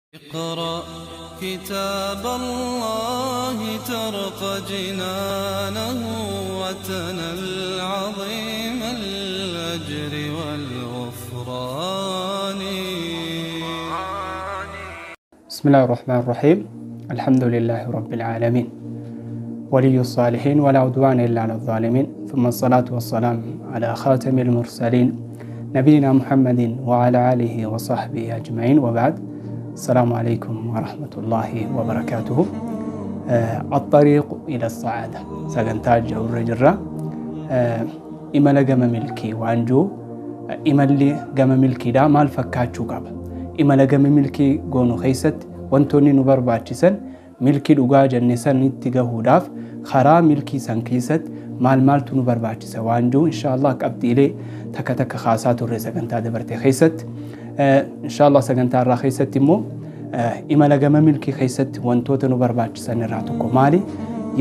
اقرأ كتاب الله ترق جنانه وتنل عظيم الأجر والغفران. بسم الله الرحمن الرحيم. الحمد لله رب العالمين، ولي الصالحين، ولا عدوان إلا على الظالمين، ثم الصلاة والسلام على خاتم المرسلين نبينا محمد وعلى آله وصحبه أجمعين، وبعد. السلام عليكم ورحمة الله وبركاته. الطريق إلى السعادة sagantaa jawurra jirra. Imala gama milkii waan jiru, imalli gama milkiidhaa maal fakkaachuu qaba? Imala gama milkii goonu keessatti wantoonni nu barbaachisan, milkii dhugaa jenne sanitti gahuudhaaf karaa milkii san keessatti maal maaltu nu barbaachisa waan jiru, inshaallah qabxiilee takka takka kaasaa turre sagantaa dabarte keessatti. Inshaallah sagantaa irraa keessatti immoo imala gama milkii keessatti wantoota nu barbaachisan irraa tokko maali?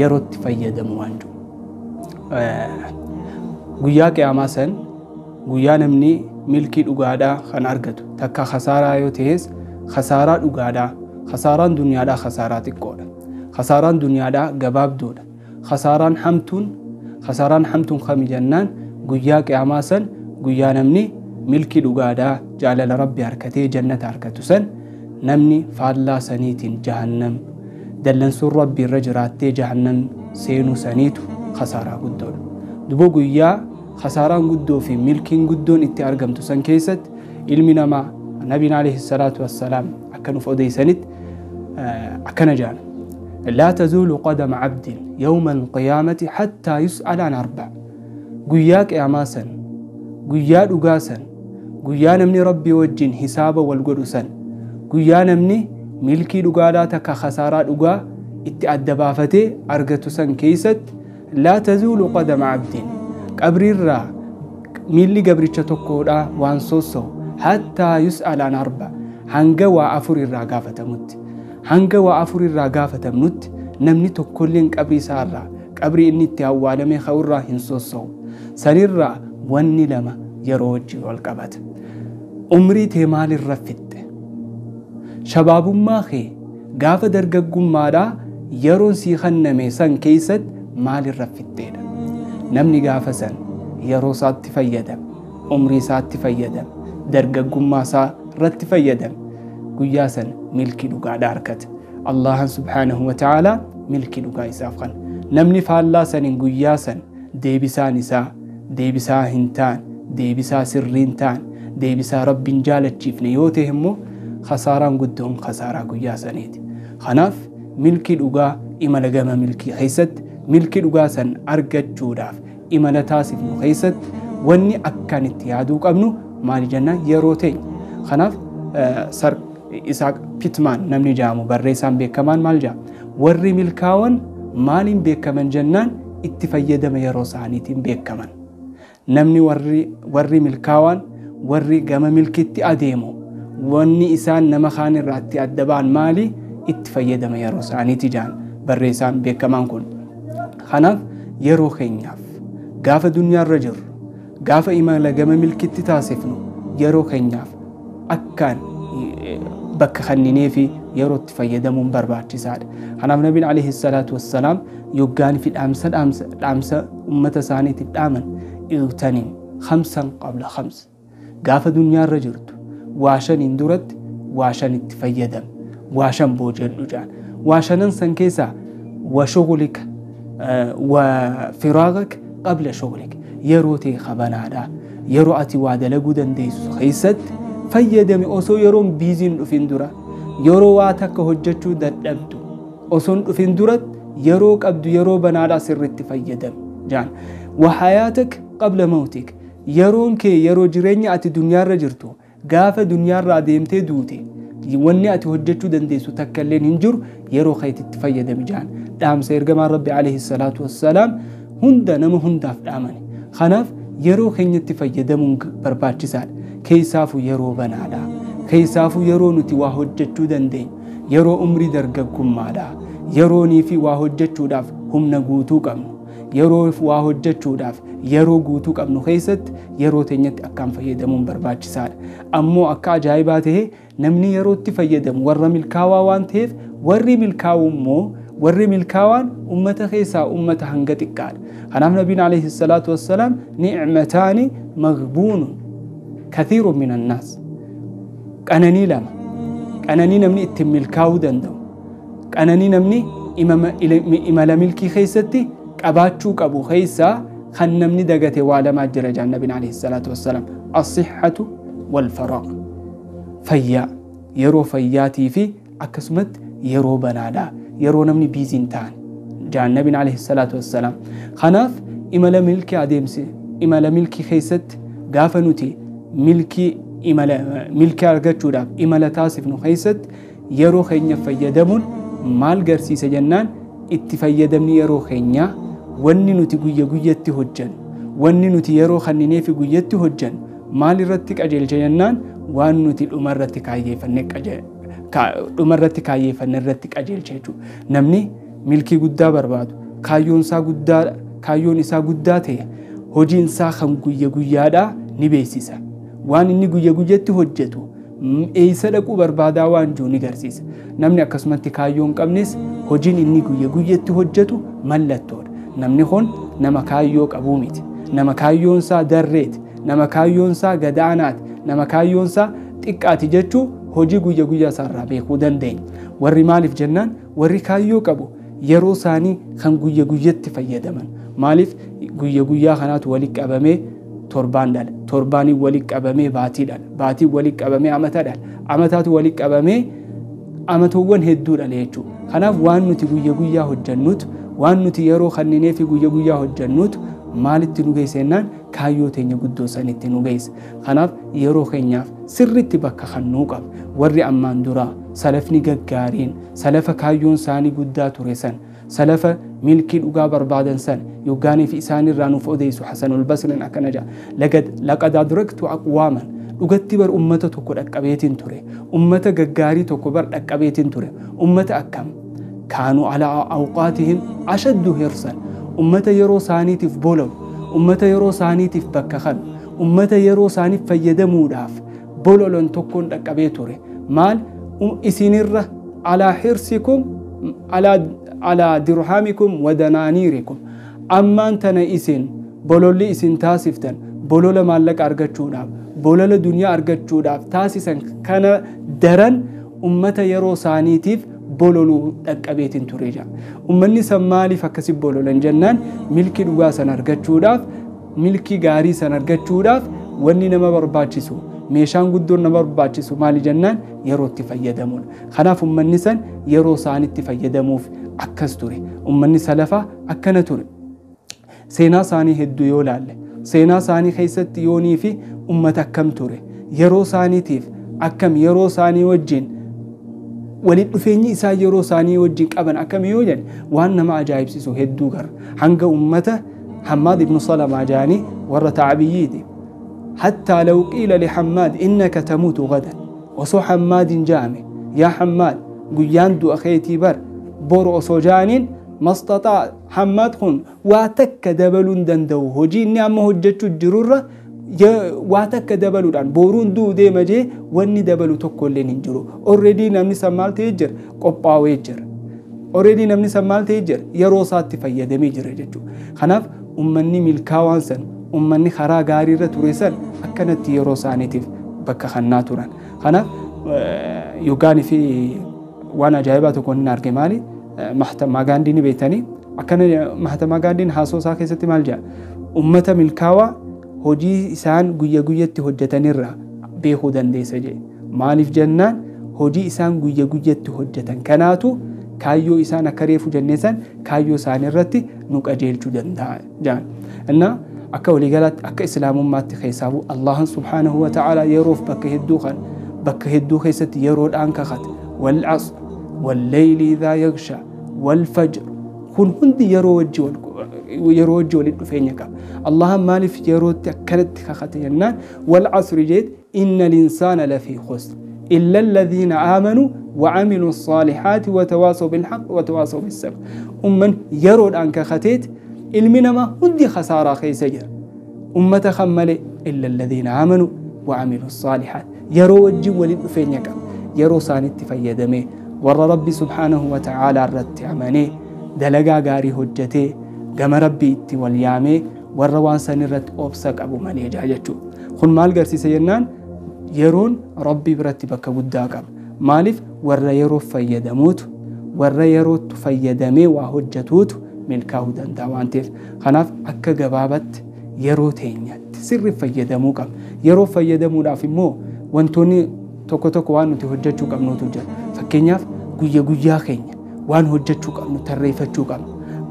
Yerootti fayyadamu waan jiru. Guyyaa qiyaamaa san, guyyaa namni milkii dhugaadhaa kan argatu, takka khasaaraa yoo ta'es khasaaraa dhugaadhaa. Khasaaraan duniyaadhaa khasaaraa xiqqoodha. Khasaaraan duniyaadhaa gabaabduudha. Khasaaraan hamtuun kami jennaan, guyyaa qiyaamaa san, guyyaa namni milkii dhugaadhaa, jaalala Rabbi harkatee jannata harkatu san, namni faallaa saniitiin jahannam, dallansuun Rabbi irra jiraattee jahannam seenuu saniitu khasaaraa guddoodha. Dubo guyyaa khasaaraan guddoo fi milkiin guddoon itti argamtu san keessatti ilmi namaa, nabiin alayhi salaatu wassalaam akka nuuf odeysanitti akkana jedhan: لا تزول قدم عبد يوم القيامة حتى يسأل عن أربع. Guyyaa qiyaamaa san, guyyaa dhugaa san, guyyaa namni Rabbii wajjin hisaaba wal godhu san, guyyaa namni milkii dhugaadhaa takka khasaaraa dhugaa itti adda baafatee argatu san keessatti, لا تزول قدم عبد, qabriirraa miilli gabricha tokkoodhaa waan sossa'u, حتى يسأل عن أربع, hanga waa afur irraa gaafatamutti. Hanga waa afur irraa gaafatamnutti namni tokkolleen qabrii isaarraa, qabrii inni itti awwaalame ka'urraa hin sossa'u. Sanirraa wanni lama yeroo wajjin wal qabata. Umrii tee maalirra fixxe? Shabaabummaa kee, gaafa dargaggummaadhaa yeroon sii kenname san keessatti maalirra fixxeedha? Namni gaafa san yeroo isaatti fayyadame, umrii isaatti fayyadame, dargaggummaa isaa irratti fayyadame, guyyaa san milkii dhugaadhaa argata. Allahan subhaanahu wa ta'aalaa milkii dhugaa isaaf kan. Namni faallaa saniin guyyaa san deebisaan isaa deebisaa hin taane, deebisaa sirrii hin taane, deebisaa Rabbiin jaalachiifne yoo ta'e immoo, khasaaraan guddoon khasaaraa guyyaa saniiti. Kanaaf milkii dhugaa, imala gama milkii keessatti, milkii dhugaa san argachuudhaaf imala taasifnu keessatti wanni akkaan itti yaaduu qabnu maali jennaan, yeroo teenya. Kanaaf Sir Isaak Pitmaan namni jedhamu, barreessaan beekamaan maal jedha? Warri milkaawan maaliin beekaman jennaan, itti fayyadama yeroo isaaniitiin beekaman. Namni warri milkaawaan, warri gama milkitti adeemu, wanni isaan nama kaan irraa itti adda ba'an maali? Itti fayyadama yeroo isaaniiti jedhan barreessaan beekamaan kun. Kanaaf yeroo keenyaaf, gaafa duniyaarra jirru, gaafa imala gama milkitti taasifnu, yeroo keenyaaf akkaan bakka kenninee fi yeroo itti fayyadamuun barbaachisaadha. Kanaaf nabiin alayhi salaatu wassalaam yoggaan fi dhaamsa ummata isaaniitiif dhaaman, اغتنم خمسا قبل خمس, gaafa duniyaarra jirtu waa shaniin duratti waa shan itti fayyadam, waa shan boojadhu jedhan. Waa shanan san keessaa وشغلك وفراغك قبل شغلك, yeroo ta'e qabanaadha, yeroo ati waa dalaguu dandeessu keessatti fayyadami, osoo yeroon busyn dhufin dura, yeroo waa takka hojjechuu dadhabdu osoo hin dhufin duratti, yeroo qabdu, yeroo banaadhaa sirriitti fayyadami jaan. وحياتك قبل موتك, yeroon kee, yeroo jireenya ati duniyaarra jirtu, gaafa duniyaarra adeemtee duute wanni ati hojjechuu dandeessu takka illeen hin jiru, yeroo keetitti fayyadami jaan. Dhaamsa ergamaan Rabbi alayhi salaatu wassalaam hunda nama hundaaf dhaamani. Kanaaf yeroo keenyatti fayyadamuun barbaachisaadha. Keessaafuu yeroo banaadha, keessaafuu yeroo nuti waa hojjechuu dandeenyu, yeroo umrii dargaggummaadha, yeroonii fi waa hojjechuudhaaf humna guutuu qabnu. Yeroo waa hojjechuudhaaf yeroo guutuu qabnu keessatti yeroo teenyatti akkaan fayyadamuun barbaachisaadha. Ammoo akka ajaa'ibaa ta'e namni yerootti fayyadamu warra milkaawaa waan ta'eef, warri milkaa'u immoo warri milkaawaan ummata keessaa ummata hanga xiqqaadha. Kanaaf Nabiin alayhi salaatu wassalaam ni'mataani maghbuunun kathiirun min annaas. Qananii lama, qananii namni ittiin milkaa'uu danda'u, qananii namni imala milkii keessatti qabaachuu qabu keessaa kan namni dagate waa lamaa jira jaan Nabiin alayhi salaatu wassalaam. As-sihhatu wal faraaq. Fayyaa, yeroo fayyaatii fi akkasumatti yeroo banaadhaa, yeroo namni biizii hin taane jaan Nabiin alayhi salaatu wassalaam. Kanaaf imala milkii adeemsi, imala milkii keessatti gaafa nuti milkii imala milkii argachuudhaaf imala taasifnu keessatti yeroo keenya fayyadamuun maal garsiisa jennaan, itti fayyadamni yeroo keenyaa wanni nuti guyya guyyatti hojjennu, wanni nuti yeroo kanninee fi guyyatti hojjennu maal irratti qajeelcha jennaan, waan nuti dhumarratti kaayyeeffanne dhumarratti kaayyeeffanne irratti qajeelcha jechuudha. Namni milkii guddaa barbaadu, kaayyoon isaa guddaa, kaayyoon isaa guddaa ta'e hojiin isaa kan guyya guyyaadhaa ni beeksisa. Waan inni guyya guyyatti hojjetu eessa dhaquu barbaadaa waan jiru ni garsiisa. Namni akkasumatti kaayyoo hin qabnes hojiin inni guyya guyyatti hojjetu mallattoodha. Namni kun nama kaayyoo qabuu miti. Nama kaayyoon isaa darreeti. Nama kaayyoon isaa gadaanaati. Nama kaayyoon isaa xiqqaati jechuu hojii guyya guyyaa isaarraa beekuu dandeenya. Warri maaliif jennaan, warri kaayyoo qabu yeroo isaanii kan guyya guyyatti fayyadaman. Maaliif guyya guyyaa kanaatu walitti qabamee torbaan dhala, torbaaniin walitti qabamee baatii dhala, baatiin walitti qabamee amata dhala, amataatu walitti qabamee amatoowwan hedduu dhala jechuudha. Kanaaf waan nuti guyya guyyaa hojjennutu, waan nuti yeroo kanninee fi guyya guyyaa hojjennutu maalitti nu geessa jennaan, kaayyoo teenya guddoo sanitti nu geessa. Kanaaf yeroo keenyaaf sirriitti bakka kennuu qaba. Warri ammaan duraa salafni gaggaariin, salafa kaayyoon isaanii guddaa ture san, salafa milkii dhugaa barbaadan san yoggaanii fi isaanirraa nuuf odeessu Hasanul Basriin akkana jedha. Laqad adraktu aqwaaman, dhugatti bar ummata tokko dhaqqabeetiin ture, ummata gaggaarii tokko bar dhaqqabeetiin ture. Ummata akkam kaanuu alaa awqaatihim ashaddu hirsan, ummata yeroo isaaniitiif bololu, ummata yeroo isaaniitiif bakka kanu, ummata yeroo isaaniif fayyadamuudhaaf bololon tokkoon dhaqqabee ture. Maal isinirra alaa hirsikum alaa dirhamikum wa danaaniirikum, ammaan tana isin bololli isin taasiftan bolola maallaqa argachuudhaaf, bolola duniyaa argachuudhaaf taasisan kana daran ummata yeroo isaaniitiif bololuu dhaqqabeetiin ture jira. Ummanni san maaliif akkasi bololan jennaan, milkii dhugaa san argachuudhaaf, milkii gaarii san argachuudhaaf wanni nama barbaachisu, meeshaan guddoon nama barbaachisu maali jennaan, yerootti fayyadamuudha. Kanaaf ummanni san yeroo isaanitti fayyadamuuf akkas ture. Ummanni salafaa akkana ture. Seenaa isaanii hedduu yoo laalle, seenaa isaanii keessatti yoonii fi ummata akkam ture, yeroo isaaniitiif akkam, yeroo isaanii wajjin walitti dhufeenyi isaa yeroo isaanii wajjin qaban akkam yoo jedhe waan nama ajaa'ibsiisu hedduu gara. Hanga ummata Hammaad ibnu Salamaa jedhanii warra taabiyyiiti. Hattaa law qiila li Hammaad innaka tamuutu gadan, osoo Hammaadin jaame yaa Hammaad guyyaan du'a keetii bar boru osoo jaaniin, mastaxaa Hammaad kun waa takka dabaluu hin danda'u. Hojii inni amma hojjechuu jirurra waa takka dabaluudhaan boruun du'u deema jee wanni dabalu tokko illee hin jiru. Already namni san maal ta'ee jira? Qophaa'ee jira. Already namni san maal ta'ee jira? Yeroo isaatti fayyadamee jira jechuudha. Kanaaf ummanni milkaawaan san, ummanni karaa gaariirra ture san akkanatti yeroo isaaniitiif bakka kannaa turan. Kanaaf yookaan fi waan ajaa'ibaa tokko inni arge maali? Mahatma Gaandii ni beektanii, akkana Mahatma Gaandiin haasoo isaa keessatti maal jedha? Ummata milkaawaa hojii isaan guyya guyyatti hojjetanirraa beekuu dandeessa jedhe. Maaliif jennaan, hojii isaan guyya guyyatti hojjetan kanaatu kaayyoo isaan akka reefu jennee san kaayyoo isaanii irratti nu qajeelchuu danda'a jedhan. Innaa akka waliigalaatti akka islaamummaatti keessaafuu Allahan subhaanahu wa ta'ala yeroof bakka hedduu kan bakka hedduu keessatti yeroodhaan kakate. Wal asr wal layli idhaa yaghsha wal fajr, kun hundi yeroo wajji yeroo wajji walitti dhufeenya qaba. Allahan maaliif yerootti akkanatti kakate jennaan, wal asri jeet inna linsaana lafii khusr illa alladhiina aamanuu وعملوا الصالحات وتواصوا بالحق وتواصوا بالصبر. أمن يرود أن كختيت Ilmi namaa hundi khasaaraa keessa jira. Ummata kan malee illa alladhiina aamanu wa amilu saalihaat. Yeroo wajjin waliin dhufeenya qaba. Yeroo isaanitti fayyadamee warra Rabbi subhaanahu wa ta'aalaa irratti amanee dalagaa gaarii hojjetee gama Rabbii itti wal yaamee warra waan san irratti obsa qabu malee jaa jechuudha. Kun maal garsiisa jennaan yeroon Rabbii biratti bakka guddaa qaba. Maaliif warra yeroo fayyadamuutu warra yerootti fayyadamee waa hojjetuutu milkaa'uu danda'a waan ta'eef. Kanaaf akka gabaabatti yeroo teenyatti sirri fayyadamuu qabna. Yeroo fayyadamuudhaaf immoo wantoonni tokko tokko waan nuti hojjechuu qabnutu jira. Fakkeenyaaf guyya guyyaa keenya waan hojjechuu qabnu tarreeffachuu qabna.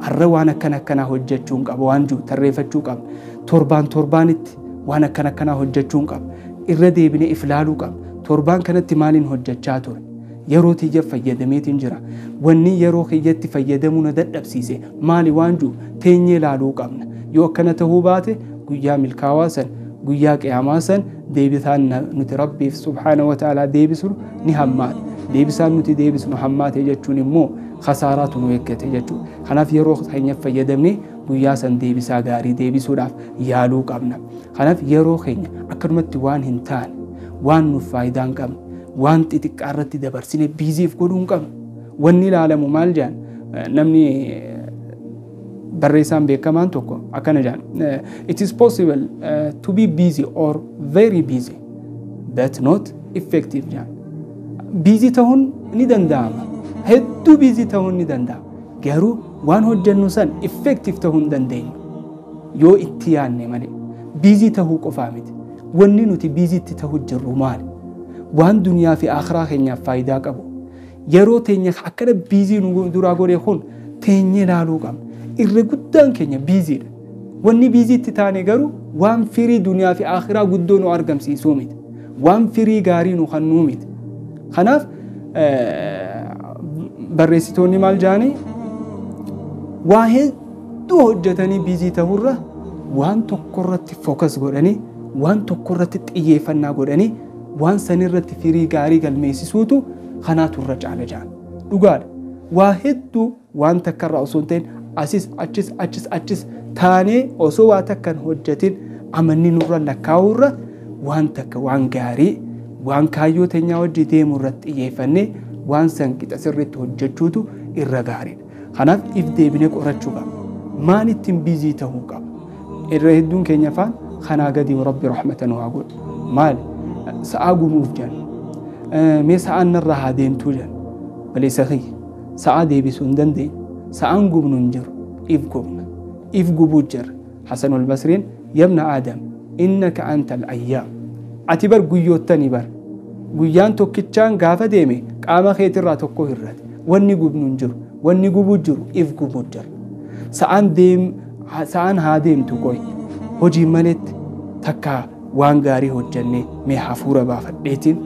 Har'a waan akkana akkanaa hojjechuu qaba waan jiru tarreeffachuu qabna. Torbaan torbaanitti waan akkana akkanaa hojjechuu qabna. Irra deebinee if ilaaluu qabna. Torbaan kanatti maaliin hojjechaa ture? Yeroo tiyya fayyadameetiin jira. Wanni yeroo kiyyatti fayyadamuu na dadhabsiise maali waan jiru teenyee ilaaluu qabna. Yoo akkana ta'uu baate guyyaa milkaawaa san guyyaa qiyaamaa san deebisaan nuti Rabbiif subhaana wa ta'aalaa deebisnu ni hammaata. Deebisaan nuti deebisnu hammaate jechuun immoo khasaaraatu nu eeggate jechuudha. Kanaaf yeroo keenya fayyadamnee guyyaa san deebisaa gaarii deebisuudhaaf yaaluu qabna. Kanaaf yeroo keenya akkanumatti waan hin taane waan nuuf faayidaa hin qabne waan xixiqqaa irratti dabarsine biiziif godhuu hin qabnu. Wanni ilaalamu maal jedhan namni barreessaan beekamaan tokko akkana jedhan it is possible to be busy or very busy but not effective jedhan. Biizii ta'uun ni danda'ama. Hedduu biizii ta'uun ni danda'ama. Garuu waan hojjennu san effective ta'uu hin dandeenyu. Yoo itti yaadne malee biizii ta'uu qofaa miti. Wanni nuti biiziitti ta'uu jirru maali? Waan duniyaa fi akhiraa keenyaaf faayidaa qabu. Yeroo teenya akkana biizii nu duraa godhe kun teenyee ilaaluu qabna. Irra guddaan keenya biiziidha. Wanni biiziitti taane garuu waan firii duniyaa fi akhiraa guddoo nu argamsiisuu miti. Waan firii gaarii nu kennuu miti. Kanaaf barreessitoonni maal jedhanii waa hedduu hojjetanii biizii ta'urra waan tokko irratti fookas godhanii waan tokko irratti xiyyeeffannaa godhanii waan san irratti firii gaarii galmeessisuutu kanaatu irra caala jedhan. Dhugaadha. Waa hedduu waan takka irraa osoo hin ta'in asis achis achis achis taanee osoo waa takka hin hojjetin amanni nurra lakkaa'urra waan takka waan gaarii waan kaayyoo teenyaa wajji deemu irratti xiyyeeffannee waan san qixa sirriitti hojjechuutu irra gaariidha. Kanaaf if deebinee qorachuu qabna. Maal ittiin biizii ta'uu qaba? Irra hedduun keenya afaan kanaa gadi Rabbi rahmata nu haa godhu. Maali? Sa'aa gumuuf jenna. Mee sa'aan narraa haa deemtuu jenna. Baleessa kiyya. Sa'aa deebisuu hin dandeenye. Sa'aan gubnu hin jiru. If gubna. If gubuu jirra. Hasanul Basriin yabna Aadam innaka anta al-ayyaam. Ati bar guyyoottanii bar. Guyyaan tokkichaan gaafa deeme qaama keetirraa tokko hir'ate. Wanni gubnu hin jiru. Wanni gubuu jiru if gubuu jira. Sa'aan haa deemtu qoy. Hojii maletti takka waan gaarii hojjennee mee hafuura baafadheetiin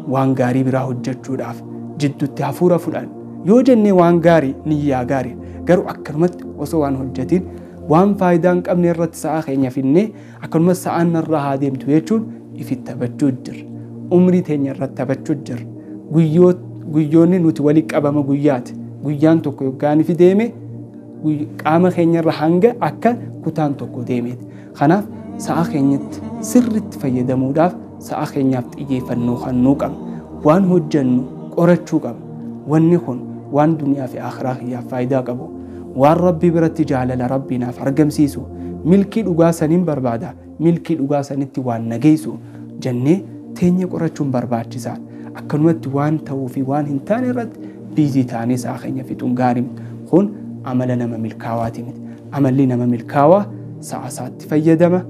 waan gaarii biraa hojjechuudhaaf jidduutti hafuura fudhan. Yoo jennee waan gaarii niyyaa gaarii garuu akkanumatti osoo waan hojjetiin waan faayidaa hin qabne irratti sa'aa keenya finnee akkanumas sa'aan narraa haa deemtu jechuun ifitti taphachuu jirra. Umrii teenya irratti taphachuu jirra. Guyyoonni nuti walitti qabama guyyaati. Guyyaan tokko yoggaan ifi deeme qaama keenya irra hanga akka kutaan tokko deemeeti. Kanaaf sa'a keenyatti sirriitti fayyadamuudhaaf sa'a keenyaaf xiyyeeffannoo kennuu qabna. Waan hojjennu qorachuu qabna. Wanni kun waan duniyaa fi akhiraa kiyyaaf faayidaa qabu. Waan Rabbi biratti jaalala Rabbi naaf argamsiisu. Milkii dhugaa saniin barbaada. Milkii dhugaa sanitti waan nageessu jennee teenya qorachuun barbaachisaadha. Akkanumatti waan ta'uu fi waan hin taane irratti biizii taanee sa'a keenya fixuun gaarii miti. Kun amala nama milkaawaati miti. Amalli nama milkaawaa sa'a isaatti fayyadama.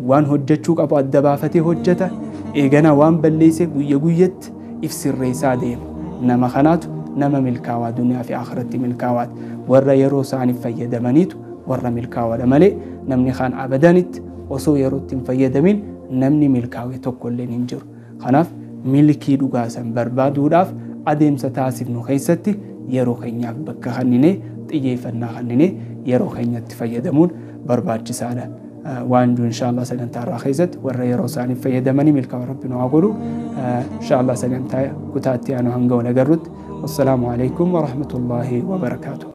Waan hojjechuu qabu adda baafatee hojjeta. Eeganaa waan balleesse guyya guyyatti if sirreessaa deema. Nama kanaatu nama milkaawaa duniyaa fi akhiratti milkaawaati. Warra yeroo isaaniif fayyadamaniitu warra milkaawaadha malee namni kaan abadanitti osoo yerootti hin fayyadamin namni milkaawee tokko illee hin jiru. Kanaaf milkii dhugaa san barbaaduudhaaf adeemsa taasifnu keessatti yeroo keenyaaf bakka kenninee xiyyeeffannaa kenninee yeroo keenyatti fayyadamuun barbaachisaadha. Waan jiru inshaallah sagantaa irraa keessatti warra yeroo isaaniif fayyadamanii milkaa'u Rabbi nu haa godhu. Inshaallah sagantaa kutaatti aanu hanga wal agarrutti. Wassalaamu alaikum warahmatullaahi wabarakaatuh.